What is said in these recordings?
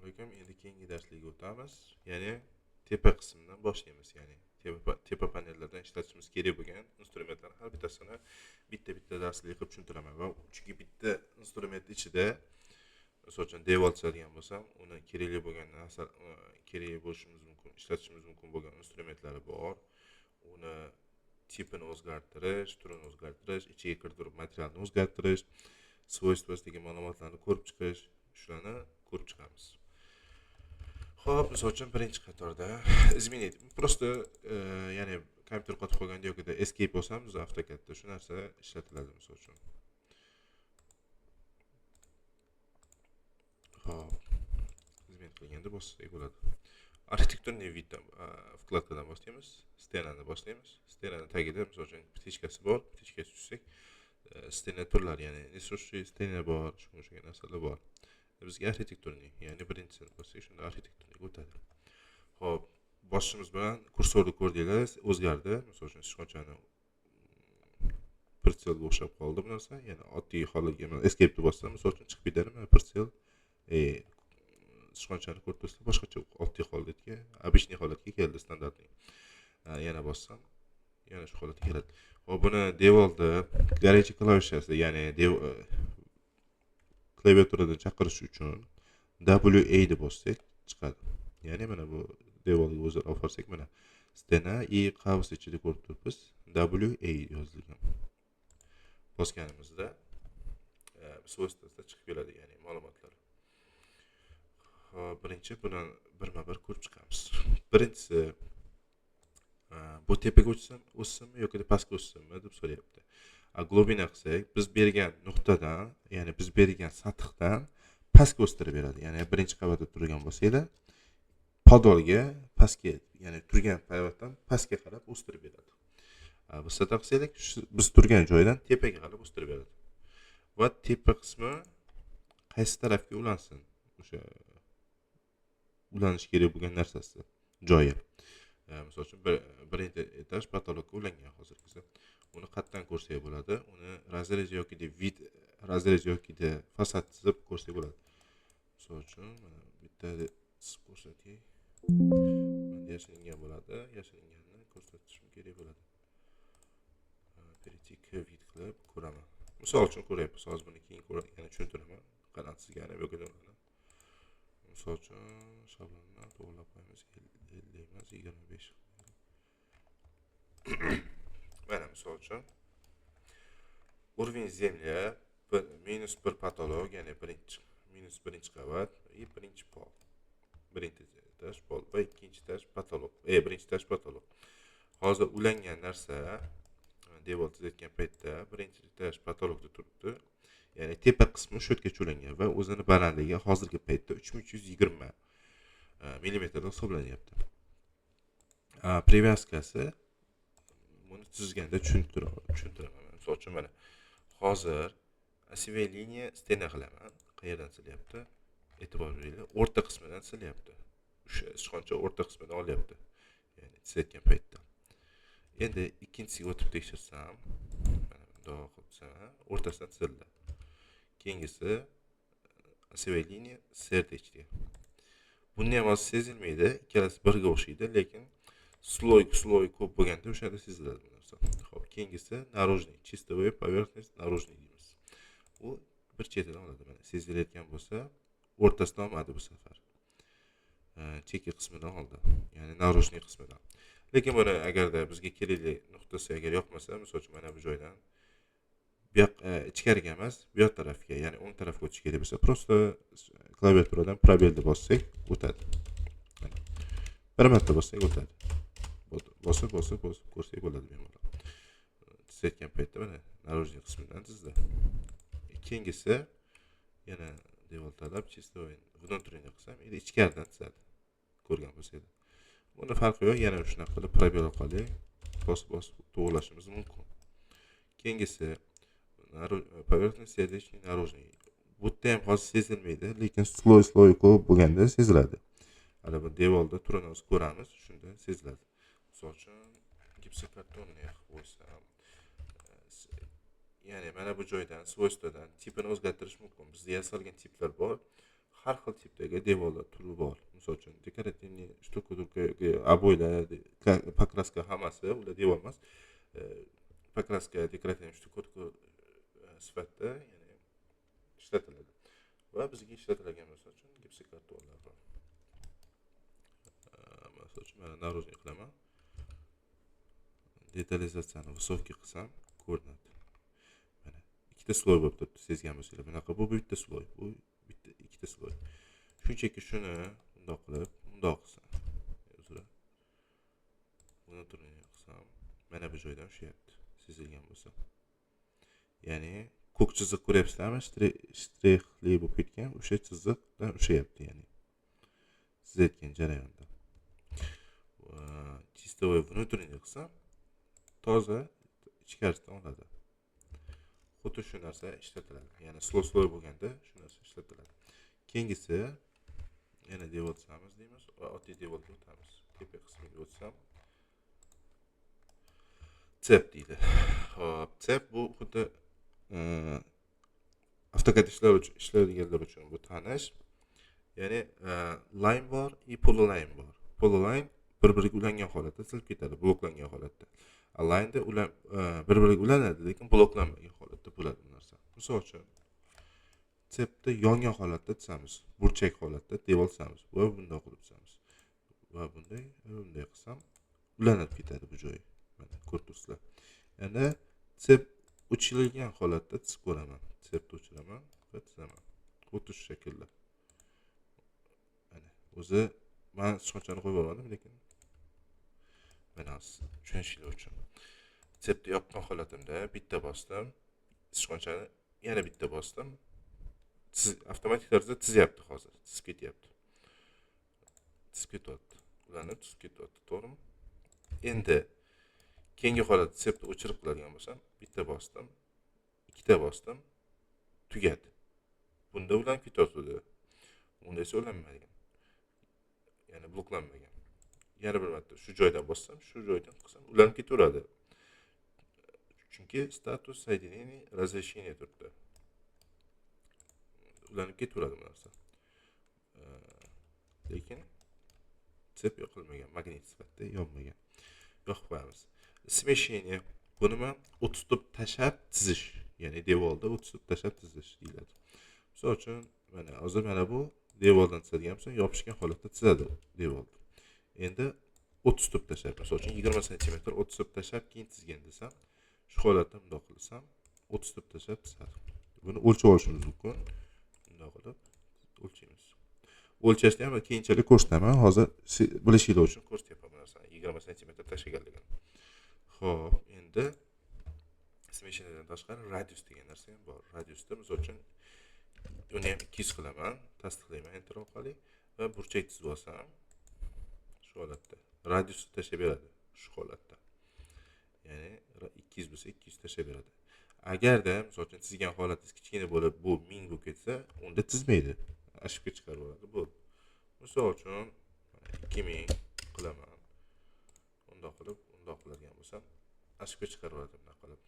Alaykum. Endi keyingi darslikka o'tamiz. Ya'ni tepa qismidan boshlaymiz. Ya'ni tepa panellardan ishlatishimiz kerak bo'lgan instrumentlarni har bittasini bitta-bitta darslik qilib tushuntiraman va chunki bitta instrument ichida, misol uchun devor chizadigan bo'lsam, uni kerakli bo'lgan narsa, kerak bo'lishimiz mumkin, ishlatishimiz mumkin bo'lgan instrumentlari bor. Uni tipini o'zgartirish, turini o'zgartirish, ichiga kirdirib materialni o'zgartirish, свойство sidagi ma'lumotlarni ko'rib chiqish, shularni ko'rib chiqamiz. Xo'p, misol uchun birinchi qatorda изменить. Просто ya'ni kompyuter qotib qolganda yoki escape bosamiz AutoCADda shu narsa ishlatiladi misol uchun. Xo'p, изменить qilganda bossak bo'ladi. Архитектурный вид вкладка dan boshlaymiz, стена ni boshlaymiz. Стена ni tagida misol uchun птичка si bor, птичка si tushsak, стена turlari, ya'ni несущий стена bor, shunga o'xshagan narsalar bor. Bizga arxitekturniy, ya'ni birinchisini bossak, shunda arxitekturniy o'tadi. Xo'p, bosishimiz bilan kursorni ko'rdinglar, o'zgardi. Misol uchun sichqonchani прицел ga o'xshab qoldi bu narsa. Ya'ni oddiy holatga escape deb bossam, misol uchun chiqib ketadi. Mana прицел, sichqonchani ko'rib turibsizlar, boshqacha oddiy holatga, обычный holatga keldi, standartli. Yana bossam, yana shu holatga keladi. Xo'p, buni devorda горячий klavishasi, ya'ni klaviaturadan chaqirish uchun WA deb bossak chiqadi. Ya'ni mana bu devorga o'zini olib borsak, mana стена и qavs ichida ko'rib turibmiz, WA yozilgan. Bosganimizda свойство sida chiqib keladi, ya'ni ma'lumotlar. Xo'p, birinchi buni birma-bir ko'rib chiqamiz. Birinchisi, bu tepaga o'ssinmi yoki pastga o'ssinmi deb so'rayapti. Глубина qilsak, biz bergan nuqtadan, ya'ni biz bergan sathdan pastga o'stirib beradi. Ya'ni birinchi qavatda turgan bo'lsanglar, podolga pastga, ya'ni turgan qavatdan pastga qarab o'stirib beradi. Высота qilsak, biz turgan joydan tepaga qarab o'stirib beradi. Va tepa qismi qaysi tarafga ulansin, o'sha ulanish kerak bo'lgan narsasi, joyi. Misol uchun birinchi etaj потолок ka ulangan hozirgisi. Uni qayerdan ko'rsak bo'ladi? Uni разрез yoki вид, разрез yoki fasad chizib ko'rsak bo'ladi. Misol uchun mana bitta chizib ko'rsatay. Mana yashiringan bo'ladi. Yashiringanni ko'rsatishim kerak bo'ladi. Перейти к вид qilib ko'raman. Misol uchun ko'ryapmiz. Hozir buni keyin yana tushuntiraman. Qanaqa chizgani yoki nimani. Misol uchun shablonni to'g'rilab qo'yamiz. 50 emas, 25. Mana misol uchun уровень земля minus 1 потолок, ya'ni birinchi minus birinchi qavat и birinchi pol. Birinchi etaj pol va ikkinchi etaj потолок. Birinchi etaj потолок. Hozir ulangan narsa devor chizayotgan paytda birinchi etaj потолок da turibdi. Ya'ni tepa qismi shu yergacha ulangan va o'zini balandligi hozirgi paytda 3320 millimetrda hisoblanyapti. Привязка si buni chizganda tushuntiraman. Misol uchun mana hozir осевая liniya стена qilaman. Qayerdan chizyapti? E'tibor beringlar, o'rta qismidan chizyapti. O'sha sichqoncha o'rta qismidan olyapti. Ya'ni chizayotgan paytda. Endi ikkinchisiga o'tib tekshirsam, mana bundoq qilib chizaman, o'rtasidan chizildi. Keyingisi осевая liniya сердечко. Buni ham hozir sezilmaydi, ikkalasi birga o'xshaydi, lekin слой слой ko'p bo'lganda o'shanda seziladi bu narsa. Xo'p, keyingisi наружный, чистовая поверхность наружный deymiz. U bir chetidan oladi, mana sezilayotgan bo'lsa, o'rtasidan olmadi bu safar. Chekka qismidan oldi, ya'ni наружный qismidan. Lekin buni agarda bizga kerakli nuqtasi agar yoqmasa, misol uchun mana bu joydan bu yoq ichkariga emas, bu yoq tarafga, ya'ni o'ng tarafga o'tish kerak bo'lsa, просто klaviaturadan пробел ni bossak o'tadi. Mana. Bir marta bossak o'tadi. Bosib, bosib, bosib ko'rsak bo'ladi bemalol. Chizayotgan paytda mana наружный qismidan chizdi. Keyingisi yana devor tanlab чисто внутренний qilsam, endi ichkaridan chizadi. Ko'rgan bo'lsanglar. Buni farqi yo'q, yana shunaqa qilib пробел orqali bosib bosib to'g'rilashimiz mumkin. Keyingisi поверхность сердечный наружный. Bu yerda ham hozir sezilmaydi, lekin слой слой ko'p bo'lganda seziladi. Hali bu devorda turini o'zi ko'ramiz, shunda seziladi. Misol uchun gipsokartonni qilib qo'ysam, ya'ni mana bu joydan свойство dan tipini o'zgartirish mumkin. Bizda yasalgan tiplar bor. Har xil tipdagi devorlar turi bor. Misol uchun, декоративный штукатурка, обой lar, покраска hammasi ular devor emas. Покраска, декоративный штукатурка sifatida, ya'ni ishlatiladi. Va bizga ishlatilgan misol uchun gipsokartonlar bor. Misol uchun mana наружный qilaman. Detalizatsiyani высокий qilsam ko'rinadi. Mana ikkita слой bo'lib turibdi, sezgan bo'lsanglar. Bunaqa bu bitta слой, bu bitta ikkita слой. Shunchaki shuni bundoq qilib, bundoq qilsam, uzr. Buni turini qilsam, mana bu joydan ushlayapti, sezilgan bo'lsa. Ya'ni ko'k chiziq ko'ryapsizlarmi? Shtrixli bo'lib ketgan, o'sha chiziqdan ushlayapti, ya'ni sizayotgan jarayonda. Чистовой внутренний qilsam, toza ichkarisidan oladi. Xuddi shu narsa ishlatiladi. Ya'ni слой bo'lganda shu narsa ishlatiladi. Keyingisi yana devor chizamiz deymiz va oddiy devorga o'tamiz. Tepa qismiga o'tsam цепь deydi. Xo'p, цепь bu xuddi AutoCAD ishlar uchun ishlaydiganlar uchun bu tanish. Ya'ni line bor и polyline bor. Polyline bir-biriga ulangan holatda chizilib ketadi, bloklangan holatda. Lineda ulan bir-biriga ulanadi, lekin bloklanmagan holatda bo'ladi bu narsa. Misol uchun, цепь da yongan holatda chizamiz, burchak holatda devor chizamiz va bunday qilib chizamiz. Va bunday, bunday qilsam ulanib ketadi bu joyi. Mana ko'rib turibsizlar. Endi цепь o'chirilgan holatda chizib ko'raman. Цепь ni o'chiraman va chizaman. Xuddi shu shaklda. Mana o'zi men sichqonchani qo'yib olmadim, lekin mana tushunishinglar uchun. Цепь ni yoqqan holatimda bitta bosdim, sichqonchani yana bitta bosdim. Avtomatik tarzda chizyapti hozir, chizib ketyapti. Chizib ketyapti. Ulanib chizib ketyapti, to'g'rimi? Endi keyingi holatda цепь ni o'chirib qiladigan bo'lsam, bitta bosdim, ikkita bosdim, tugadi. Bunda ulanib ketyapti. Bunda esa ulanmagan. Ya'ni bloklanmagan. Yana bir marta shu joydan bossam, shu joydan qilsam ulanib ketaveradi. Chunki статус соединение разрешение turibdi. Ulanib ketaveradi bu narsa. Lekin цепь yoqilmagan, magnit sifatida yonmagan. Yoqib qo'yamiz. Смещение bu nima? Отступ tashlab chizish, ya'ni devorda отступ tashlab chizish deyiladi. Misol uchun, mana hozir mana bu devordan chizadigan bo'lsam, yopishgan holatda chizadi devorni. Endi отступ tashlab, misol uchun 20 santimetr отступ tashlab keyin chizgin desam, shu holatda bundoq qilsam, отступ tashlab chizadi. Buni o'lchab olishimiz mumkin. Bundoq qilib o'lchaymiz. O'lchashni ham keyinchalik ko'rsataman. Hozir bilishinglar uchun ko'rsatyapman bu narsani 20 santimetr tashlaganligini. Xo'p, endi смещение dan tashqari radius degan narsa ham bor. Radiusda misol uchun uni ham 200 qilaman, tasdiqlayman enter orqali va burchak chizib olsam shu holatda radiusni tashlab beradi shu holatda. Ya'ni 200 bo'lsa 200 tashlab beradi. Agarda misol uchun chizgan holatingiz kichkina bo'lib bu 1000 bo'lib ketsa, unda chizmaydi. Ошибка chiqarib yuboradi. Bo'ldi. Misol uchun 2000 qilaman. Undoq qilib, undoq qiladigan bo'lsam, ошибка chiqarib yuboradi bundoq qilib.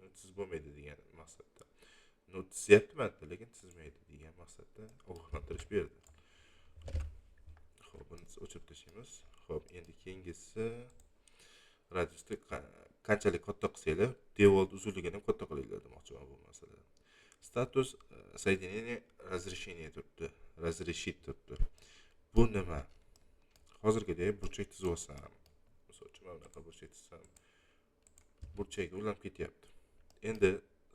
Endi chizib bo'lmaydi degan maqsadda. No chizyapti mana, lekin chizmaydi degan maqsadda ogohlantirish berdi. Xo'p, buni o'chirib tashlaymiz. Xo'p, endi keyingisi radiusni qanchalik katta qilsanglar, devor uzunligini ham katta qilinglar demoqchiman bu masalada. Статус соединение разрешение turibdi. Разрешить turibdi. Bu nima? Hozirgidek burchak chizib olsam, misol uchun mana bunaqa burchak chizsam, burchakka ulanib ketyapti. Endi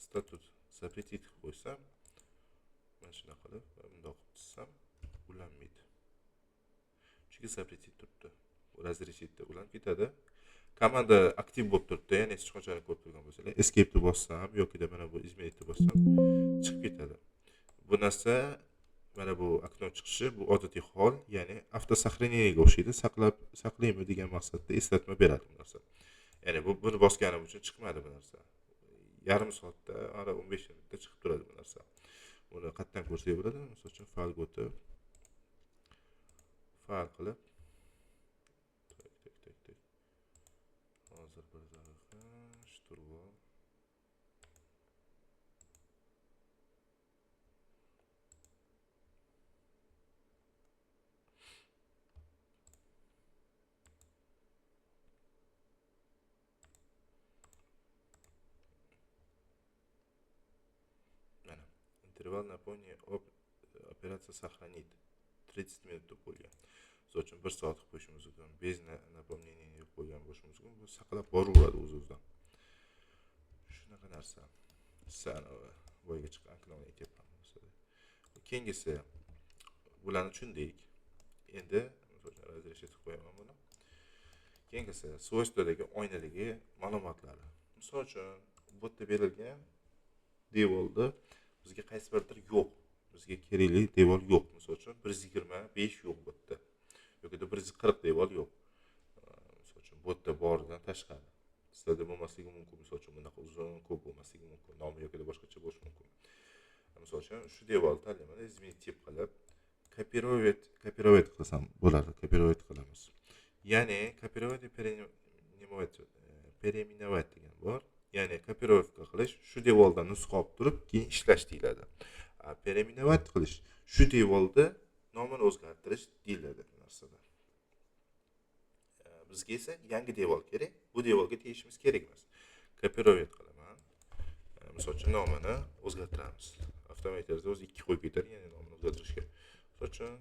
статус запретить qilib qo'ysam, mana shunaqa qilib, bundoq qilib chizsam, ulanmaydi. Chunki запретить turibdi. Разрешить ulanib ketadi. Komanda aktiv bo'lib turibdi, ya'ni sichqonchani ko'rib turgan bo'lsanglar, escape ni bossam yoki mana bu изменить ni bossam chiqib ketadi. Bu narsa mana bu окно chiqishi bu odatiy hol, ya'ni автосохранение ga o'xshaydi, saqlab saqlaymi degan maqsadda eslatma beradi bu narsa. Ya'ni bu buni bosganim uchun chiqmadi bu narsa. Yarim soatda, ara 15 minutda chiqib turadi bu narsa. Buni qayerdan ko'rsak bo'ladi? Misol uchun faylga o'tib fayl qilib tak tak tak tak. Hozir bir daqiqa, штурвал. Интервал напомнение об операция сохранить 30 minut deb qo'ygan. Misol uchun 1 soat qilib qo'yishimiz mumkin, без напомнения deb qo'ygan bo'lishimiz mumkin. Bu saqlab boraveradi o'z-o'zidan. Shunaqa narsa. Boyga chiqqan klonni aytyapman. Keyingisi bularni tushundik. Endi misol uchun разрешить qilib qo'yaman buni. Keyingisi свойство dagi oynadagi ma'lumotlari. Misol uchun bu yerda berilgan devorda bizga qaysi biridir yo'q. Bizga kerakli devor yo'q. Misol uchun 125 yo'q bu yerda. Yoki 140 devor yo'q. Misol uchun bu yerda boridan tashqari. Sizlarda bo'lmasligi mumkin. Misol uchun bunaqa uzun ko'p bo'lmasligi mumkin. Nomi yoki boshqacha bo'lishi mumkin. Misol uchun shu devorni tanlayman, изменить tip qilib копировать qilsam bo'ladi. Копировать qilamiz. Ya'ni копировать переименовать degan bor. Ya'ni копировка qilish shu devordan nusxa olib turib keyin ishlash deyiladi. Переименовать qilish shu devorda nomini o'zgartirish deyiladi bu narsada. Bizga esa yangi devor kerak. Bu devorga tegishimiz kerak emas. Копировать qilaman. Misol uchun nomini o'zgartiramiz. Avtomatik tarzda o'zi 2 qo'yib ketadi, ya'ni nomini o'zgartirishga. Misol uchun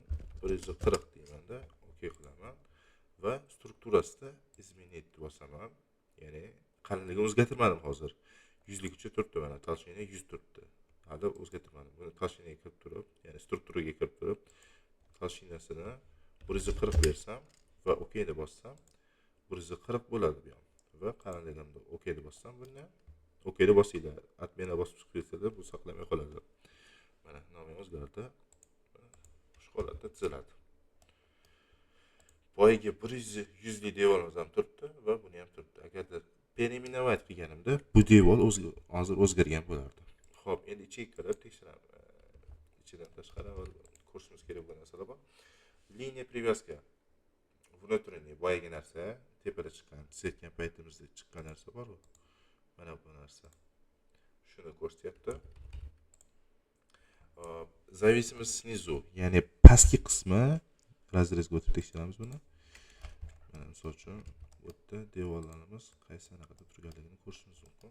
140 deymanda, OK qilaman va strukturasida изменить bosaman. Ya'ni qalinligini o'zgartirmadim hozir. 100 ligicha turibdi mana, толщина 100 turibdi. Hali o'zgartirmadim. Buni толщина ga kirib turib, ya'ni strukturaga kirib turib, толщина sini 140 bersam va OK deb bossam 140 bo'ladi bu ham. Va qalinligimni OK deb bossam buni OK deb bosinglar. Отмена bosib chiqib ketsa bu saqlamay qoladi. Mana nomi o'zgardi. Shu holatda tuzaladi. Boyagi 100 lik devorimiz ham turibdi va buni ham turibdi. Agarda переименовать qilganimda bu devor hozir o'zgargan bo'lardi. Xo'p, endi ichiga kirib tekshiramiz. Ichidan tashqari avval ko'rishimiz kerak bo'lgan narsalar bor. Линия привязка внутренний boyagi narsa tepada chiqqan, chizayotgan paytimizda chiqqan narsa bor-ku. Mana bu narsa. Shuni ko'rsatyapti. Зависимость снизу, ya'ni pastki qismi разрез ga o'tib tekshiramiz buni. Mana misol uchun bu yerda devorlarimiz qaysi anaqada turganligini ko'rishimiz mumkin.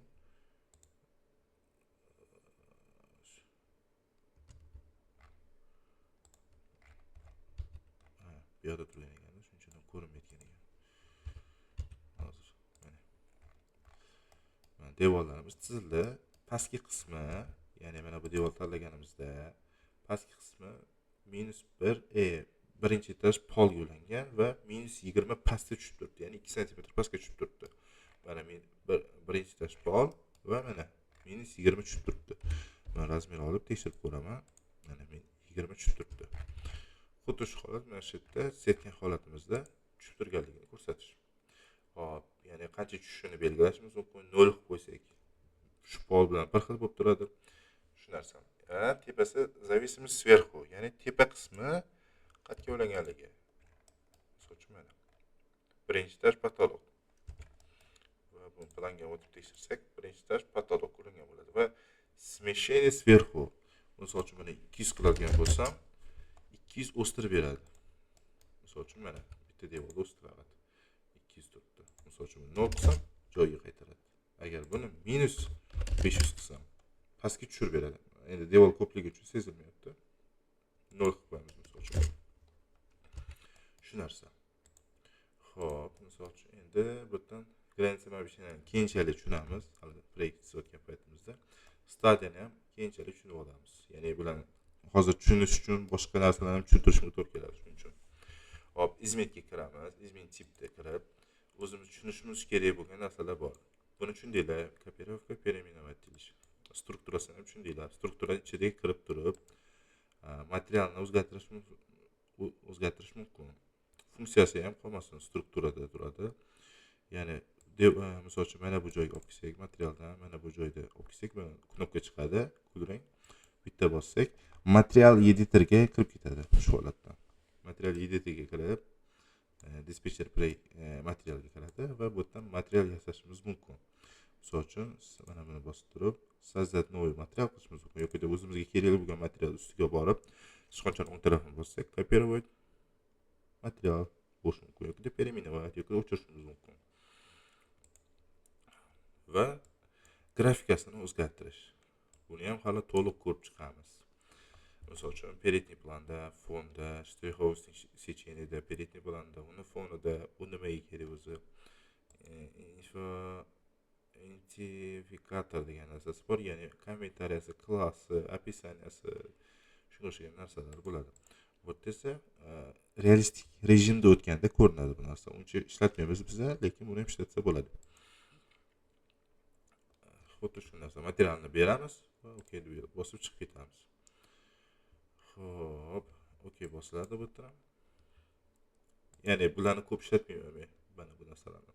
Ha, bu yerda turgan ekan, shuning uchun ham ko'rinmayotgan ekan. Hozir mana. Mana devorlarimiz chizildi. Pastki qismi, ya'ni mana bu devor tanlaganimizda pastki qismi -1, birinchi etaj polga ulangan va -20 pastga tushib turibdi, ya'ni 2 santimetr pastga tushib turibdi. Mana men birinchi etaj pol va mana -20 tushib turibdi. Men razmer olib tekshirib ko'raman. Mana men 20 tushib turibdi. Xuddi shu holat mana shu yerda setgan holatimizda tushib turganligini ko'rsatish. Xo'p, ya'ni qancha tushishini belgilashimiz mumkin. 0 qilib qo'ysak, shu pol bilan bir xil bo'lib turadi. Shu narsa. Tepasi зависимость сверху, ya'ni tepa qismi qatga ulanganligi. Misol uchun mana birinchi etaj patolog. Va buni planga o'tib tekshirsak, birinchi etaj patolog ulangan bo'ladi va смещение сверху. Misol uchun mana 200 qiladigan bo'lsam, 200 o'stirib beradi. Misol uchun mana bitta devorda o'stiradi. 200 turibdi. Misol uchun 0 qilsam, joyiga qaytaradi. Agar buni -500 qilsam, pastga tushirib beradi. Endi devor ko'pligi uchun sezilmayapti. 0 qilib qo'yamiz misol uchun. Shu narsa. Xo'p, misol uchun endi bu yerdan граница mabishini keyinchalik tushunamiz. Hali proyekt chizayotgan paytimizda stadiyani ham keyinchalik tushunib olamiz. Ya'ni bularni hozir tushunish uchun boshqa narsalarni ham tushuntirishimga to'g'ri keladi shuning uchun. Xo'p, изменить ga kiramiz. Изменить tipda kirib, o'zimiz tushunishimiz kerak bo'lgan narsalar bor. Buni tushundinglar, копировка, переименовать deyilish. Strukturasini ham tushundinglar. Struktura ichiga kirib turib, materialni o'zgartirish mumkin. Funksiyasi ham qolmasin, strukturada turadi. Ya'ni misol uchun mana bu joyga olib kelsak, materialdan mana bu joyda olib kelsak, mana knopka chiqadi, kulrang. Bitta bossak, material editorga kirib ketadi shu holatda. Material editorga kirib, dispatcher play materialga kiradi va bu yerdan material yasashimiz mumkin. Misol uchun mana buni bosib turib, создать новый material qilishimiz mumkin yoki o'zimizga kerakli bo'lgan material ustiga borib, sichqonchani o'ng tarafini bossak, копировать material bo'lishi mumkin yoki переименовать yoki o'chirishimiz mumkin. Va grafikasini o'zgartirish. Buni ham hali to'liq ko'rib chiqamiz. Misol uchun, передний planda, fonda, штриховый сечение da, передний planda, uni fonida, bu nimaga kerak o'zi? Info identifikator degan narsasi bor, ya'ni kommentariyasi, klassi, описания si, shunga o'xshagan narsalar bo'ladi. Bu yerda esa realistik rejimda o'tganda ko'rinadi bu narsa. Uncha ishlatmaymiz biza, lekin buni ham ishlatsa bo'ladi. Xuddi shu narsa, materialni beramiz va OK deb bosib chiqib ketamiz. Xo'p, OK bosiladi bu yerda. Ya'ni bularni ko'p ishlatmayman men, mana bu narsalarni.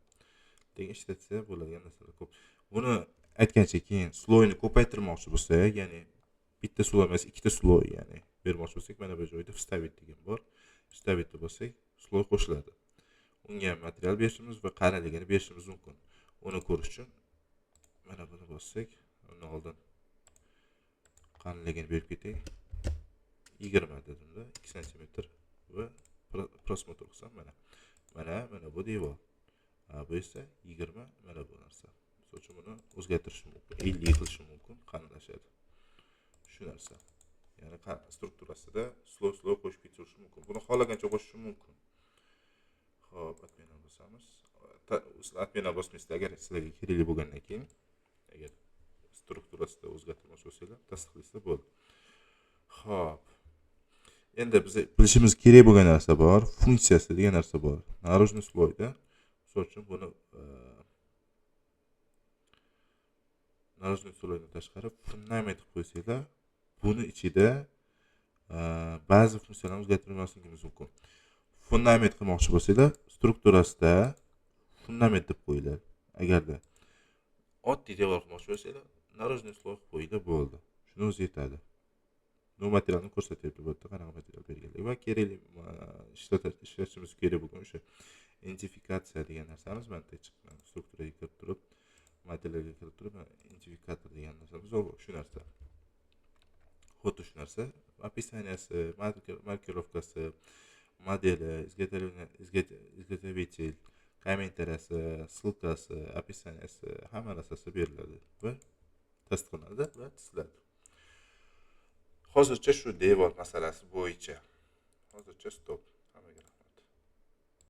Lekin ishlatsa bo'ladigan narsalar ko'p. Buni aytgancha keyin слой ni ko'paytirmoqchi bo'lsak, ya'ni bitta слой emas, ikkita слой, ya'ni bermoqchi bo'lsak, mana bu joyda вставить degan bor. Вставить deb bossak, слой qo'shiladi. Unga ham material berishimiz va qaraligini berishimiz mumkin. Uni ko'rish uchun mana buni bossak, undan oldin qalinligini berib ketay. 20 dedimda, 2 santimetr va просмотр qilsam, mana. Mana bu devor. Bu esa 20, mana bu narsa. Misol uchun, buni o'zgartirishim mumkin, 50 qilishim mumkin, qalinlashadi. Shu narsa. Ya'ni strukturasida слой слой qo'shib ketishim mumkin. Buni xohlagancha qo'shishim mumkin. Xo'p, отмена bosamiz. Отмена bosmaysizlar, agar sizlarga kerakli bo'lgandan keyin, agar strukturasida o'zgartirmoqchi bo'lsanglar, tasdiqlaysizlar, bo'ldi. Xo'p. Endi biz bilishimiz kerak bo'lgan narsa bor, funksiyasi degan narsa bor. Наружный слой da, misol uchun, buni наружный слой dan tashqari fundament qilib qo'ysanglar, buni ichida ba'zi funksiyalarni o'zgartirmasligimiz mumkin. Fundament qilmoqchi bo'lsanglar, strukturasida fundament deb qo'yinglar. Agarda oddiy devor qilmoqchi bo'lsanglar, наружный слой qilib qo'yinglar, bo'ldi. Shuni o'zi yetadi. Bu materialni ko'rsatyapti, bu yerda qanaqa material berganligi va kerakli ishlatishimiz kerak bo'lgan o'sha identifikatsiya degan narsamiz mana bu yerda chiqqan. Strukturaga kirib turib, materialga kirib turib, identifikator degan narsamiz bor, shu narsa. Xuddi shu narsa, описания si, markirovkasi, modeli, изготовитель, kommentariyasi, ссылка si, описания si, hamma narsasi beriladi va tasdiqlanadi va tuziladi. Hozircha shu devor masalasi bo'yicha. Hozircha stop. Hammaga rahmat.